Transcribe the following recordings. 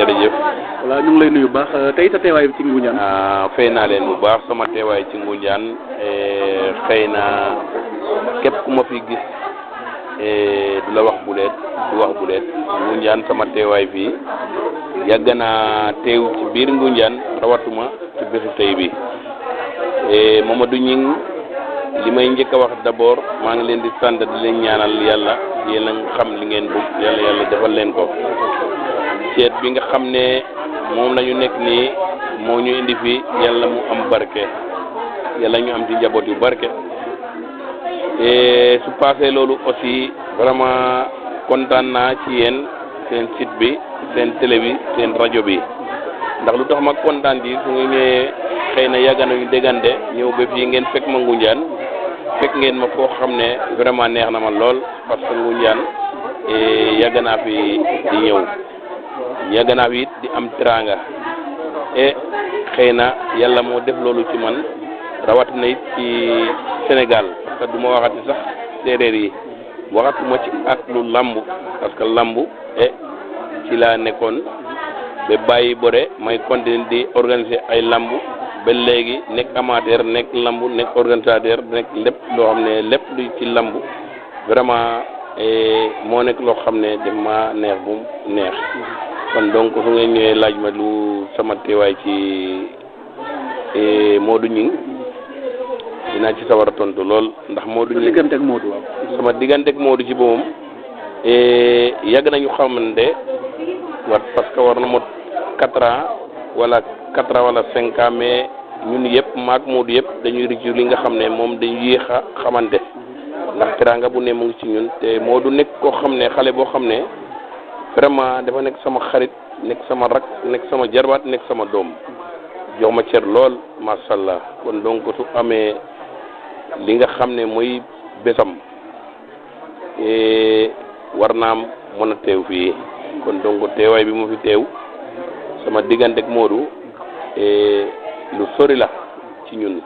jërëjëf. voilà ñu ngi lay nuyu bu baax tey sa teewaay ci Ngoundiane. fay naa leen bu baax sama teewaay ci Ngoundiane xëy na képp ku ma fi gis du la wax bu leet du wax bu leet Ngoundiane sama teewaay fii yàgg naa teew ci biir Ngoundiane rawatuma ci bésu tey bi Mamadou Gning li may njëkk a wax d'abord maa ngi leen di sant di leen ñaanal yàlla yéen a xam li ngeen bëgg yàlla defal leen ko seet bi nga xam ne moom lañu nekk nii moo ñu indi fi yàlla mu am barke yàlla ñu am ci njaboot yu barke su passé loolu aussi vraiment kontaan naa ci yéen seen site bi seen télé bi seen rajo bi ndax lu tax ma kontaan di su nga ñëwee xëy na yàgg nañu déggante ñëw ba fii ngeen fekk ma Ngoundiane fekk ngeen ma foo xam ne vraiment neex na ma lool parce que Ngoundiane yàgg naa fi di ñëw yàgg naa fi it di am teraanga xëy na yàlla moo def loolu ci man rawatina it ci Sénégal parce que du ma waxati sax séeréer yi waxatuma ci ak lu lamb parce que lamb ci laa nekkoon ba bàyyi bëre may continuer di organiser ay lamb ba léegi nekk amateur nekk lamb nekk organisateur nekk lépp loo xam ne lépp lu ci lamb vraiment moo nekk loo xam ne daf ma neex bu neex kon donc su ngeen ñëwee laaj ma lu sama teewaay ci Modou Gning dinaa ci sawar a tontu lool ndax Modou Gning diggante ak Modou waaw. sama diggante ak Modou ci boppam yàgg nañu xamante parce que war na mot 4 ans wala 5 ans mais ñun yëpp maak Modou yëpp dañuy rëccu li nga xam ne moom dañuy yéex a xamante ndax teraanga bu ne mu ngi ci ñun te Modou nekk koo xam ne xale boo xam ne vraiment dafa nekk sama xarit nekk sama rak nekk sama jarbaat nekk sama doom jox ma cër lool macha allah kon donc su amee li nga xam ne mooy bésam war naa mën a teew fii kon donc teewaay bi mu fi teew sama diggante ak Modou lu sori la ci ñun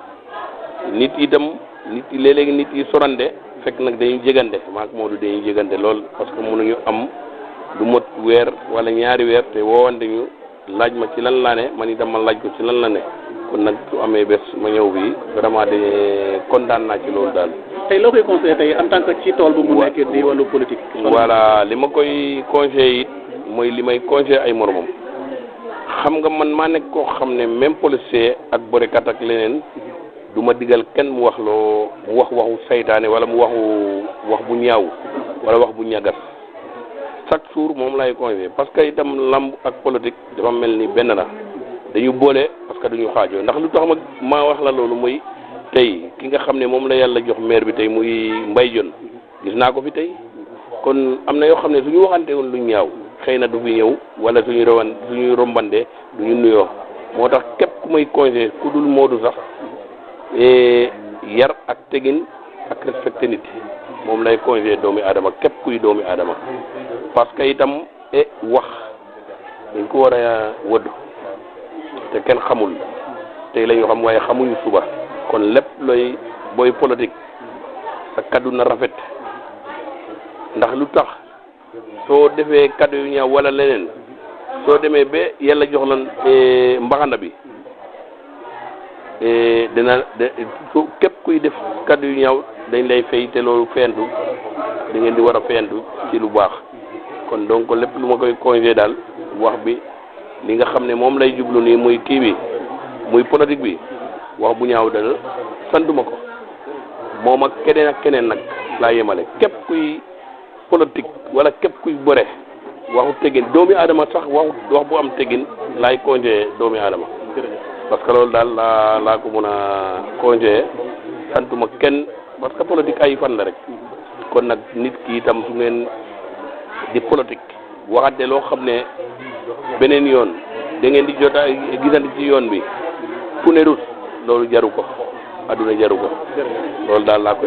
nit itam nit yi léeg-léegi nit yi sorande fekk nag dañuy jégante maak Modou dañuy jégante lool parce que mënuñu am lu mot weer wala ñaari weer te woowante ñu laaj ma ci lan laa ne man itam ma laaj ko ci lan la ne kon nag su amee bés ma ñëw fii vraiment de kontaan naa ci loolu daal. tey loo koy conseillé tey en tant que ci tool bu mu nekk di wàllu politique. voilà li ma koy conseillé it mooy li may conseillé ay moromam xam nga man maa nekk koo xam ne même policier ak borekat ak leneen du ma digal kenn mu wax waxu saytaane wala mu wax bu ñaaw wala wax bu ñagas chaque jour moom lay conseillé parce que itam lamb ak politique dafa mel ni benn la dañu boole parce que duñu xaajoo ndax lu tax ma wax la loolu mooy tey ki nga xam ne moom la yàlla jox maire bi tey muy Mbaye Dione gis naa ko fi tey kon am na yoo xam ne suñu waxante woon lu ñaaw xëy na du fi ñëw wala suñuy rombande duñu nuyoo moo tax képp ku may conseillé ku dul Modou sax yar ak tegin ak respecté nit moom lay conseillé doomi aadama képp kuy doomi aadama parce que itam wax dañ ko war a wëdd te kenn xamul tey la ñu xam waaye xamuñu suba kon lépp looy booy politique sa kaddu na rafet ndax lu tax soo defee kaddu yu ñaaw wala leneen soo demee ba yàlla jox la mbaxanda bi su képp kuy def kaddu yu ñaaw dañ lay fay te loolu feentu da ngeen di war a feentu ci lu baax kon donc lépp lu ma koy conseillé daal wax bi li nga xam ne moom lay jublu nii muy kii bi muy politique bi wax bu ñaaw dal santuma ko moom ak keneen nag laa yemale képp kuy politique wala képp kuy bëre waxu tegin doomi aadama sax wax bu am tegin laay conseillé doomi aadama parce que loolu daal laa ko mën a conseillé santuma kenn parce que politique ay fan la rek kon nag nit ki itam su ngeen di politique waxante loo xam ne beneen yoon da ngeen di jota gisante ci yoon bi fu ne rus loolu jaru ko adduna jaru ko loolu daal laa koy